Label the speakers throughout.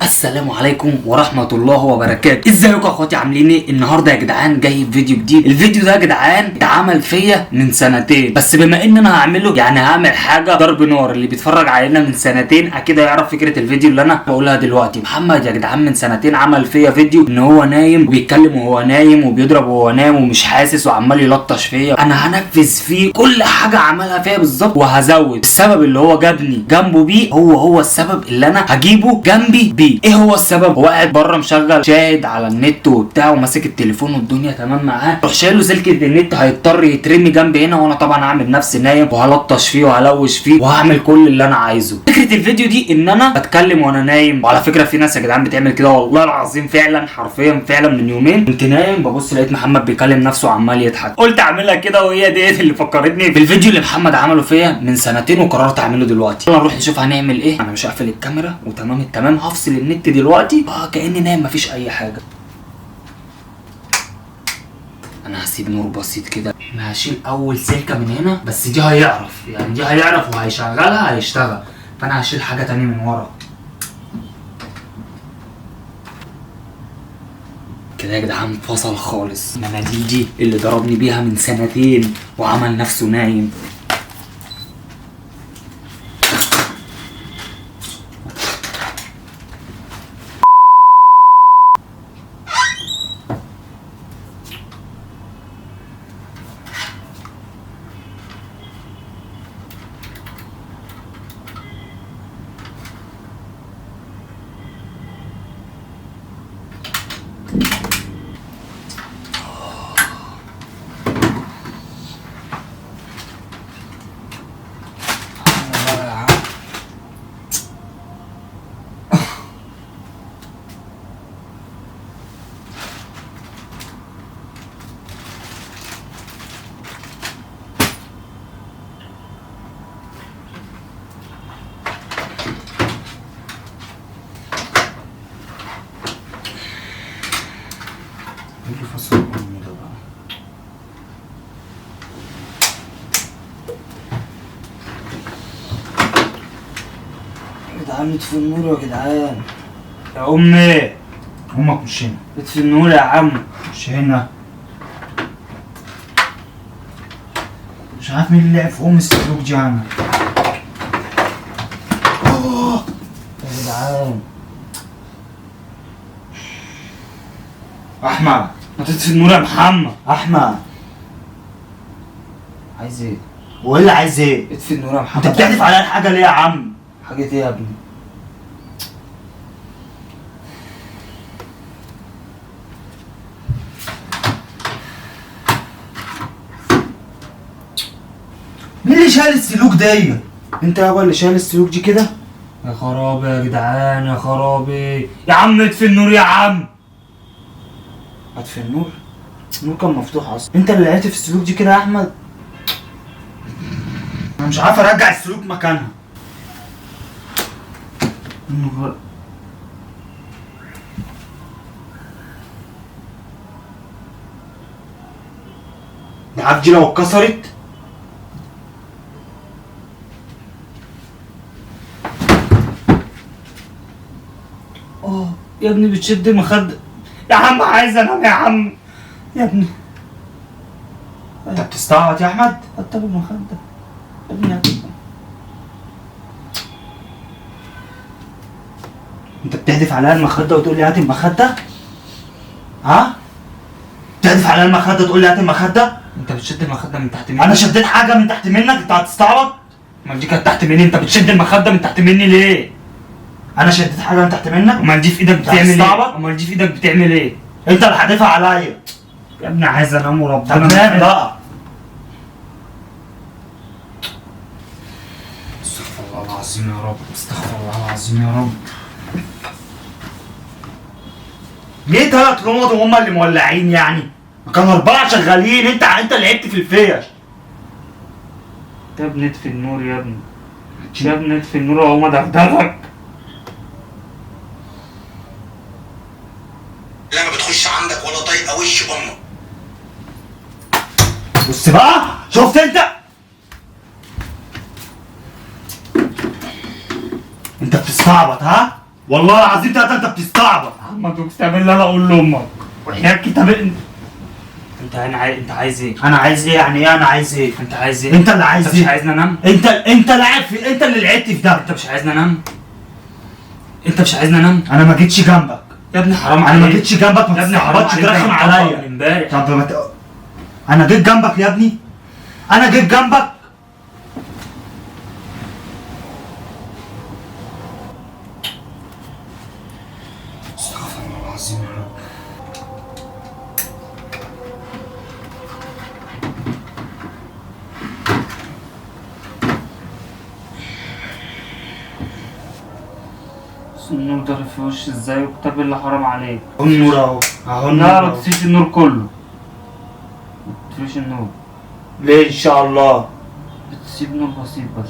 Speaker 1: السلام عليكم ورحمة الله وبركاته. ازيكم يا اخواتي، عاملين ايه النهارده يا جدعان؟ جاي فيديو جديد. الفيديو ده يا جدعان اتعمل فيا من سنتين، بس بما ان انا هعمله يعني هعمل حاجة ضرب نار. اللي بيتفرج علينا من سنتين اكيد هيعرف فكرة الفيديو اللي انا بقولها دلوقتي. محمد يا جدعان من سنتين عمل فيا فيديو ان هو نايم وبيتكلم وهو نايم وبيضرب وهو نايم ومش حاسس وعمال يلطش فيا. انا هنفذ فيه كل حاجة عملها فيا بالظبط، وهزود السبب اللي هو جابني جنبه بيه هو السبب اللي انا هجيبه جنبي بيه. ايه هو السبب؟ هو قاعد بره مشغل شاهد على النت وبتاع وماسك التليفون والدنيا تمام معاه، روح شايله سلكه النت، هيضطر يترمي جنبي هنا، وانا طبعا هعمل نفسي نايم وهلطش فيه وهلوش فيه وهعمل كل اللي انا عايزه. فكرة الفيديو دي ان انا بتكلم وانا نايم، وعلى فكرة في ناس يا جدعان بتعمل كده والله العظيم، فعلا حرفيا فعلا. من يومين كنت نايم ببص لقيت محمد بيكلم نفسه وعمال يضحك، قلت اعملها كده، وهي ديت اللي فكرتني بالفيديو اللي محمد عمله فيا من سنتين وقررت اعمله دلوقتي. يلا نروح نشوف هنعمل ايه. انا مش هقفل الكاميرا وتمام التمام، هفصل النت دلوقتي كاني نايم مفيش اي حاجة. انا هسيب نور بسيط كده، انا هشيل اول سلكه من هنا، بس دي هيعرف يعني، دي هيعرف وهيشغلها هيشتغل، فانا هشيل حاجة تانية من ورا كده يا جدعان. فصل خالص المناديل دي اللي ضربني بيها من سنتين وعمل نفسه نايم. ايه اللي فصل امي ده بقى؟ يا جدعان اطفوا النور يا جدعان. يا امي
Speaker 2: امك مش هنا.
Speaker 1: اطفي النور يا عم.
Speaker 2: مش هنا. مش عارف مين اللي لعب في ام السلوك دي انا.
Speaker 1: يا جدعان
Speaker 2: احمد
Speaker 1: ما تطفي النور يا محمد.
Speaker 2: احمد
Speaker 1: عايز ايه؟
Speaker 2: هو اللي عايز ايه؟
Speaker 1: اطفي النور يا محمد.
Speaker 2: انت بتحدف عليا الحاجة ليه يا عم؟
Speaker 1: حاجة ايه يا ابني؟
Speaker 2: مين اللي شال السلوك دي؟
Speaker 1: انت يابا اللي شايل السلوك دي كده؟ يا خرابي يا جدعان، يا خرابي يا عم اطفي النور يا عم. اطفي النور؟ النور كان مفتوح اصلا. انت اللي لعبت في السلوك دي كده يا احمد؟
Speaker 2: انا مش عارف ارجع السلوك مكانها.
Speaker 1: النور
Speaker 2: ده عارف دي لو اتكسرت.
Speaker 1: يا ابني بتشد المخدة يا عم، عايز انام يا عم. يا ابني
Speaker 2: انت بتستعبط يا احمد؟
Speaker 1: حط المخدة يا ابني.
Speaker 2: انت بتحدف عليا المخدة وتقول لي هات المخدة؟ ها؟ بتحدف عليا المخدة تقول لي هات المخدة؟
Speaker 1: انت بتشد المخدة من تحت مني.
Speaker 2: انا شديت حاجة من تحت منك؟ انت هتستعبط؟
Speaker 1: ما دي كانت تحت مني، انت بتشد المخدة من تحت مني ليه؟
Speaker 2: انا شديت حاجة من تحت منك؟
Speaker 1: امال دي في ايدك بتعمل ايه؟ امال دي في ايدك بتعمل ايه؟
Speaker 2: انت اللي حادفها عليا
Speaker 1: يا ابني. عايز انام وربنا.
Speaker 2: طب نام بقى.
Speaker 1: استغفر الله العظيم يا رب، استغفر الله العظيم يا رب.
Speaker 2: ليه 3 لمض وهم اللي مولعين يعني؟ كانوا 4 شغالين. انت اللي لعبت في الفيش.
Speaker 1: يا ابني اطفي النور يا ابني، يا ابني اطفي النور وهو دغدغك.
Speaker 3: لا ما بتخش عندك ولا طايقة وش امك.
Speaker 2: بص بقى، شفت انت؟ انت بتستعبط ها؟ والله العظيم تلاتة انت بتستعبط.
Speaker 1: احمد وكتاب اللي انا اقول لامك وحياة كتاب. انت انت عايز ايه؟
Speaker 2: انا عايز ايه؟ يعني ايه انا عايز ايه؟
Speaker 1: انت عايز ايه؟
Speaker 2: انت اللي عايز
Speaker 1: انت
Speaker 2: ايه؟
Speaker 1: مش عايزني انام؟
Speaker 2: انت لاعب في، انت اللي لعبت في ده.
Speaker 1: انت مش عايزني انام؟ انت مش عايزني انام؟
Speaker 2: انا ما جيتش جنبك
Speaker 1: يا ابني، حرام عليك.
Speaker 2: انا ما جيتش جنبك، ما
Speaker 1: يا ابني حرام
Speaker 2: تستعبطش
Speaker 1: عليك،
Speaker 2: ترخم
Speaker 1: انا مطبق
Speaker 2: عليا.
Speaker 1: من امبارح.
Speaker 2: طب ما انا جيت جنبك يا ابني، انا جيت جنبك. استغفر الله العظيم يا رب.
Speaker 1: النور ده في وشي ازاي؟ وكتاب اللي حرام عليك.
Speaker 2: اهو النور اهو، اهو النور.
Speaker 1: لا ما تطفيش النور كله، ما تطفيش النور.
Speaker 2: ليه ان شاء الله؟
Speaker 1: بتسيب نور بسيط بس.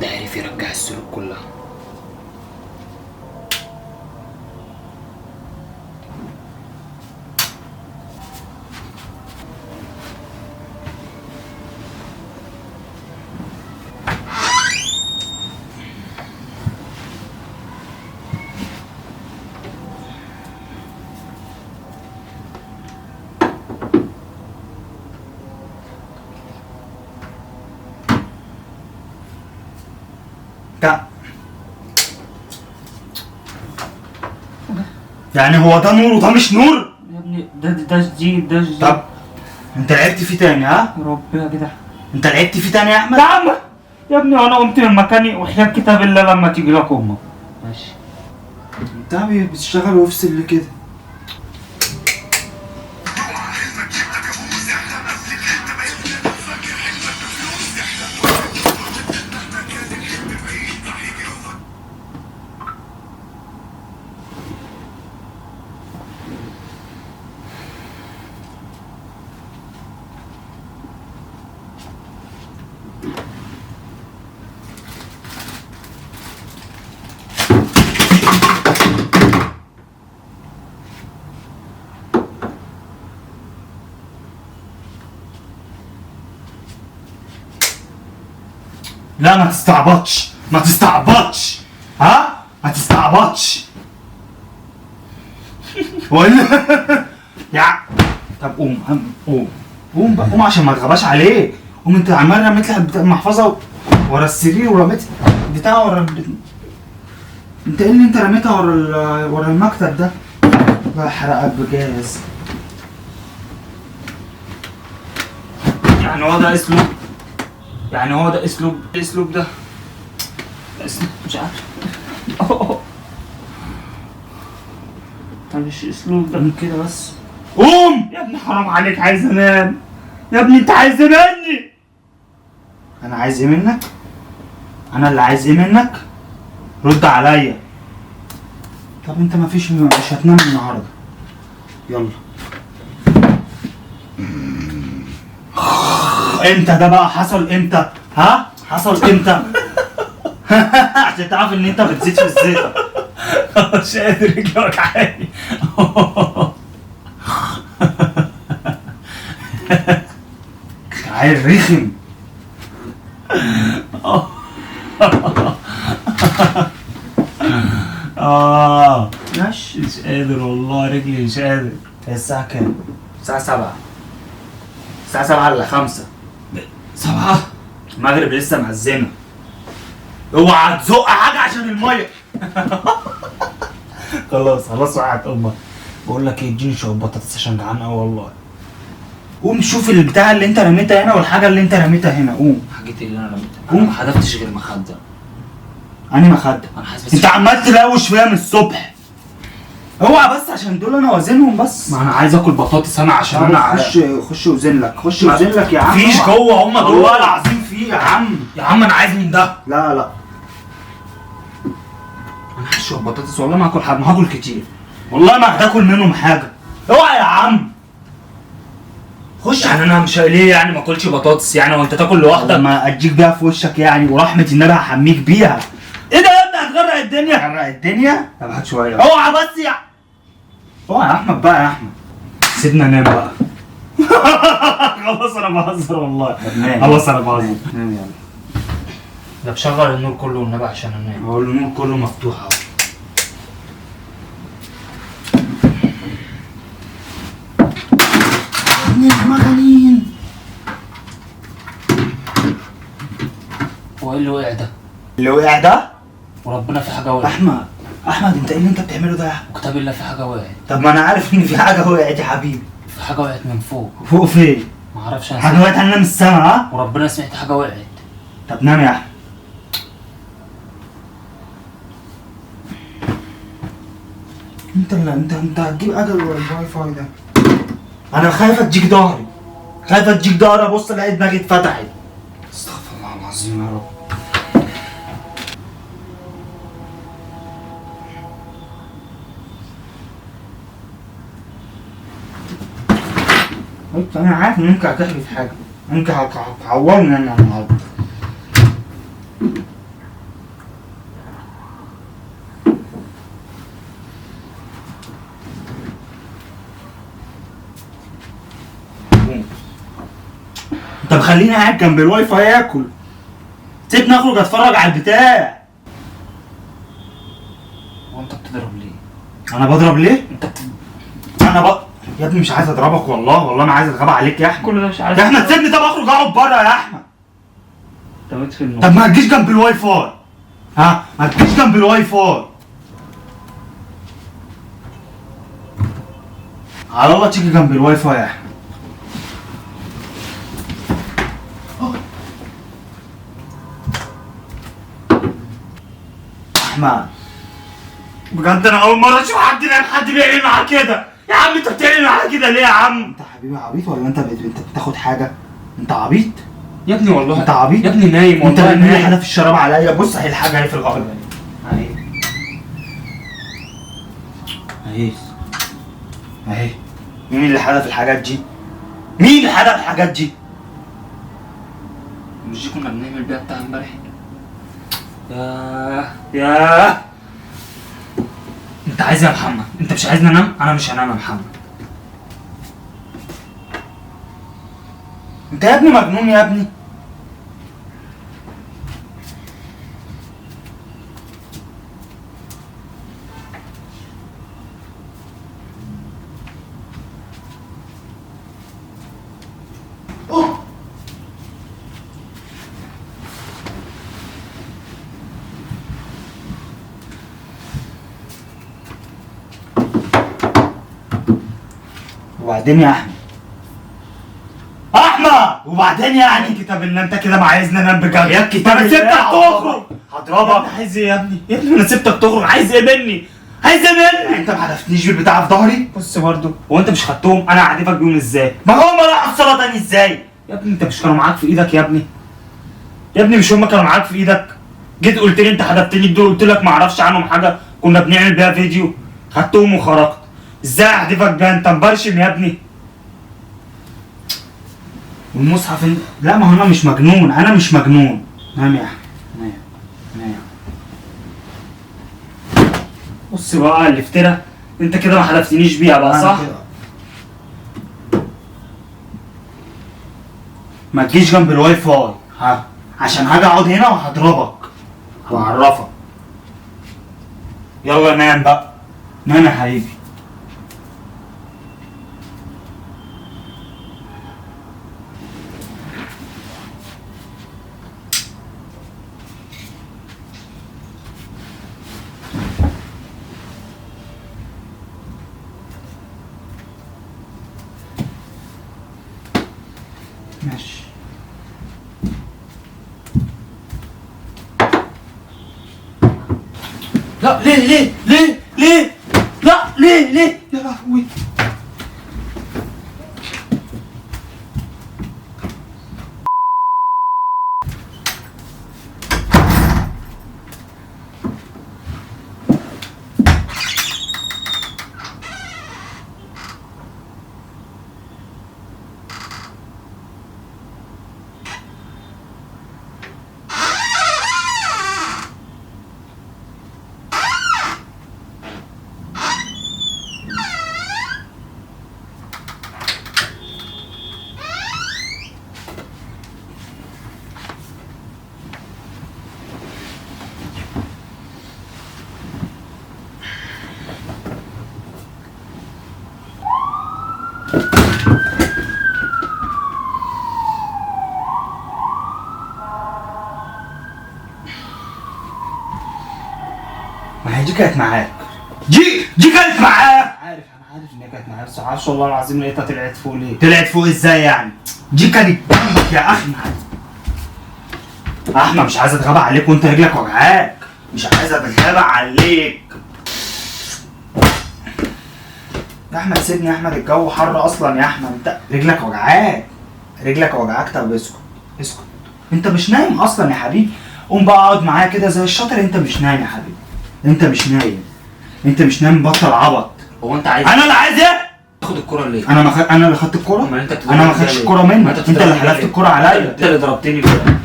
Speaker 1: ده عرف يرجع السلوك كلها.
Speaker 2: ده يعني هو ده نور وده مش نور؟
Speaker 1: يا ابني ده جديد، ده جديد.
Speaker 2: طب انت لعبت فيه تاني؟ ها؟
Speaker 1: يا رب يا جدع،
Speaker 2: انت لعبت فيه تاني يا احمد؟
Speaker 1: يا عم يا ابني وانا قمت من مكاني وحياة كتاب الله لما تيجي لك امك. ماشي.
Speaker 2: انت بتشتغل وافصل ليه كده؟ لا ما تستعبطش، ما تستعبطش، ها؟ ما تستعبطش. ولا يا طب قوم قوم قوم بقى، قوم عشان ما تغباش عليك. قوم، انت عمال رميت لك المحفظة ورا السرير ورميت بتاع ورا انت ايه اللي انت رميتها ورا ورا المكتب ده؟ الله يحرقك بجاز.
Speaker 1: يعني هو ده اسلوب؟ يعني هو ده اسلوب؟ الاسلوب ده اسلوب مش عارف. ده مش اسلوب ده.
Speaker 2: قوم كده بس، قوم
Speaker 1: يا ابني حرام عليك، عايز انام يا ابني. انت عايز ايه مني؟
Speaker 2: انا عايز ايه منك؟ انا اللي عايز ايه منك؟ رد عليا. طب انت مفيش، مش هتنام النهارده. يلا. امتى ده بقى حصل؟ امتى؟ ها؟ حصل امتى؟ عشان تعرف ان انت بتزيد في الزيطة.
Speaker 1: مش قادر، رجلي وجعاني.
Speaker 2: عيل رخم.
Speaker 1: ماشي مش قادر والله، رجلي مش قادر.
Speaker 2: هي الساعة كام؟ الساعة 7. الساعة 7 إلا 5.
Speaker 1: 7؟
Speaker 2: المغرب لسه مأذنة. اوعى تزق حاجة عشان المية.
Speaker 1: خلاص خلاص وقعت امك. بقول لك ايه، اديني شوية بطاطس عشان جعان قوي والله.
Speaker 2: قوم شوف البتاع اللي انت رميتها هنا والحاجة اللي انت رميتها هنا. قوم.
Speaker 1: حاجتي اللي انا رميتها؟ انا ما حذفتش غير مخدة.
Speaker 2: أنهي مخدة؟
Speaker 1: انا حاسس بس
Speaker 2: انت عمال تلوش فيها من الصبح. اوعى بس عشان دول انا وازنهم بس.
Speaker 1: ما انا عايز اكل بطاطس انا عشان انا
Speaker 2: خش وزن لك، خش وزن لك يا عم.
Speaker 1: فيش جوه هم دول
Speaker 2: والله العظيم في يا عم.
Speaker 1: يا عم انا عايز من ده.
Speaker 2: لا لا
Speaker 1: انا عايز شوية بطاطس والله، ما هاكل حاجة، ما هاكل كتير
Speaker 2: والله، ما هتاكل منهم حاجة. اوعى يا عم. خش.
Speaker 1: يعني انا مش ليه يعني ما اكلش بطاطس يعني وانت تاكل لوحدك؟
Speaker 2: ما اديك بيها في وشك يعني، ورحمة النبي هحميك بيها.
Speaker 1: ايه ده يا ابني؟ هتغرق الدنيا.
Speaker 2: هتغرق الدنيا؟ طب هات شوية.
Speaker 1: اوعى بس يا
Speaker 2: اوعى يا احمد بقى، يا احمد سيبنا نام بقى. خلاص انا بهزر والله، خلاص انا بهزر. نام يلا.
Speaker 1: ده بشغل النور كله والنبي عشان انام.
Speaker 2: هو النور كله مفتوح اهو. مجانين.
Speaker 1: هو ايه اللي وقع ده؟
Speaker 2: اللي وقع ده؟
Speaker 1: وربنا في حاجة وقعت.
Speaker 2: احمد احمد انت ايه اللي انت بتعمله ده يا احمد؟
Speaker 1: وكتاب الله في حاجة وقعت.
Speaker 2: طب ما انا عارف ان في حاجة وقعت يا حبيبي.
Speaker 1: في حاجة وقعت من فوق.
Speaker 2: فوق فين؟
Speaker 1: معرفش انا.
Speaker 2: حاجة وقعت علينا من السما. ها؟
Speaker 1: وربنا سمعت حاجة وقعت.
Speaker 2: طب نام يا احمد. انت اللي انت هتجيب اجل ولا الواي فاي ده؟ انا خايف اديك ظهري، خايف اديك ظهري، ابص الاقي دماغي اتفتحت. استغفر الله العظيم يا رب. انا عارف ان انت هتحكي في حاجة، انت هتعورني انا النهارده. طب خليني قاعد جنب الواي فاي اكل، سيبني اخرج اتفرج على البتاع.
Speaker 1: هو انت بتضرب ليه؟
Speaker 2: انا بضرب ليه؟
Speaker 1: انت
Speaker 2: انا يا ابني مش عايز اضربك والله، والله ما عايز اتغاب عليك يا احمد.
Speaker 1: كل ده مش عايز
Speaker 2: يا احمد سيبني. طب اخرج اقعد بره يا احمد.
Speaker 1: طب اطفي النور.
Speaker 2: طب ما تجيش جنب الواي فاي. ها؟ ما تجيش جنب الواي فاي. على الله تيجي جنب الواي فاي يا احمد. احمد بجد انا اول مرة اشوف حد بيعمل، حد بيعمل معاه كده. يا عم انت بتعمل معاه كده ليه يا عم؟ انت حبيبي عبيط ولا انت بتاخد حاجة؟ انت عبيط
Speaker 1: يا ابني والله.
Speaker 2: انت عبيط
Speaker 1: يا ابني، نايم والله.
Speaker 2: انت بترمي حاجة في الشراب عليا. بص اهي الحاجة اهي في الارض اهي اهي اهي. مين اللي حدف الحاجات دي؟ مين اللي حدف الحاجات دي؟
Speaker 1: مش دي كنا بنعمل بيها بتاع امبارح؟ ياه
Speaker 2: ياه. انت عايز يا محمد؟ انت مش عايزني انام؟ انا مش هنام يا محمد. انت يا ابني مجنون يا ابني. اوه وبعدين يا احمد، احمد وبعدين يعني كتاب اللي انت كده ما عايزني انام بجد
Speaker 1: يا كتاب.
Speaker 2: انا سبتك تخرج.
Speaker 1: هضربك.
Speaker 2: انت عايز ايه يا ابني؟ يا ابني انا سبتك تخرج، عايز ايه مني؟ عايز ايه مني؟ انت ما حدفتنيش بالبتاع في ظهري؟
Speaker 1: بص برضه، هو انت مش خدتهم؟ انا هحدفك بيهم ازاي؟
Speaker 2: ما هم راحوا الصلاة تاني ازاي؟
Speaker 1: يا ابني انت مش كانوا معاك في ايدك يا ابني؟
Speaker 2: يا ابني مش هم كانوا معاك في ايدك؟ جيت قلت لي انت حدفتني بدول، قلت لك ما اعرفش عنهم حاجة، كنا بنعمل بيها فيديو، خدتهم وخرجت. ازاي احدفك بيها؟ انت مبرشم يا ابني. والمصحف لا ما هو انا مش مجنون، انا مش مجنون. نام يا احمد، نام نام.
Speaker 1: بص بقى اللي افترى، انت كده ما حدفتنيش بيها بقى صح؟
Speaker 2: ما تجيش جنب الواي فاي ها، عشان هاجي اقعد هنا وهضربك وهعرفك. يلا نام بقى، نام يا حبيبي. ماشي. لا ليه ليه ليه ليه؟ لا ليه ليه؟ يا لهوي. ما هي دي كانت معاك، دي كانت معاك. عارف، انا عارف ان هي كانت معايا، بس عارفش والله العظيم لقيتها طلعت فوق ليه؟ طلعت فوق ازاي يعني؟ دي كانت جنبك يا احمد. احمد مش عايز اتغابى عليك وانت رجلك وجعاك، مش عايز اتغابى عليك يا احمد. سيبني يا احمد، الجو حر اصلا يا احمد، انت رجلك وجعاك، رجلك وجعاك. طب اسكت اسكت، انت مش نايم اصلا يا حبيبي. قوم بقى اقعد معايا كده زي الشاطر. انت مش نايم يا حبيبي، انت مش نايم، انت مش نايم، بطل عبط.
Speaker 1: هو انت عايز؟
Speaker 2: انا اللي عايز ايه؟
Speaker 1: تاخد الكرة ليه؟
Speaker 2: انا انا اللي خدت الكرة؟ انا ما خدتش الكرة منك، انت اللي حلفت الكرة عليا.
Speaker 1: انت اللي ضربتني بيها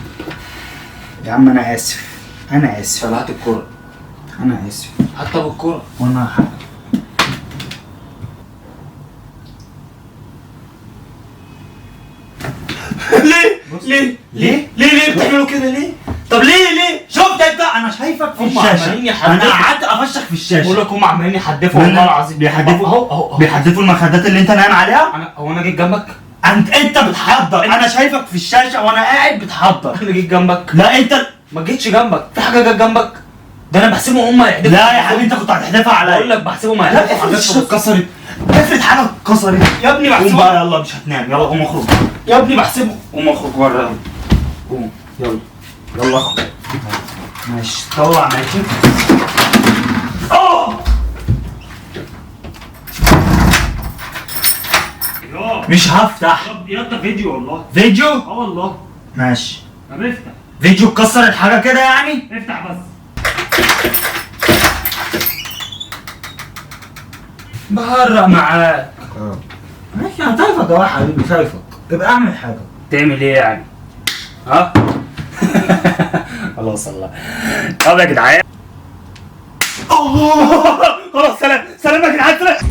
Speaker 2: يا عم. انا اسف، انا اسف.
Speaker 1: طلعت الكرة.
Speaker 2: انا اسف.
Speaker 1: حتى بالكرة.
Speaker 2: وانا ليه؟ ليه؟ ليه؟ ليه ليه بتعملوا كده ليه؟ طب ليه ليه؟ شفت انت؟ انا شايفك في الشاشة، انا قعدت افشخ في الشاشة.
Speaker 1: بقول لك هم عمالين يحدفوا والله العظيم.
Speaker 2: بيحدفوا
Speaker 1: اهو اهو،
Speaker 2: بيحدفوا المخدات اللي انت نايم عليها.
Speaker 1: انا هو انا جيت جنبك؟
Speaker 2: انت بتحضر، انا شايفك في الشاشة وانا قاعد بتحضر.
Speaker 1: انا جيت جنبك؟
Speaker 2: لا انت
Speaker 1: ما جيتش جنبك، في حاجة جت جنبك؟ ده انا بحسبهم هم هيحدفوا.
Speaker 2: لا يا حبيبي انت كنت هتحدفها عليا.
Speaker 1: بقول لك بحسبهم هيحدفوا.
Speaker 2: لا افرض الشاشة اتكسرت، افرض حاجة اتكسرت
Speaker 1: يا ابني. بحسبهم
Speaker 2: قوم بقى يلا، مش هتنام، يلا قوم اخرج
Speaker 1: يا ابني، بحسبهم.
Speaker 2: قوم اخرج بره يلا، قوم يلا يلا اخرج. ماشي طلع، ماشي. مش هفتح.
Speaker 1: يلا فيديو والله.
Speaker 2: فيديو؟
Speaker 1: اه والله.
Speaker 2: ماشي.
Speaker 1: طب افتح.
Speaker 2: فيديو اتكسر الحاجة كده يعني؟
Speaker 1: افتح بس. بهرق معاك.
Speaker 2: ماشي انا شايفك اهو يا حبيبي، شايفك. ابقى اعمل حاجة.
Speaker 1: تعمل ايه يعني؟ ها؟ خلاص الله. طب يا جدعان. خلاص سلام سلام يا جدعان، سلام.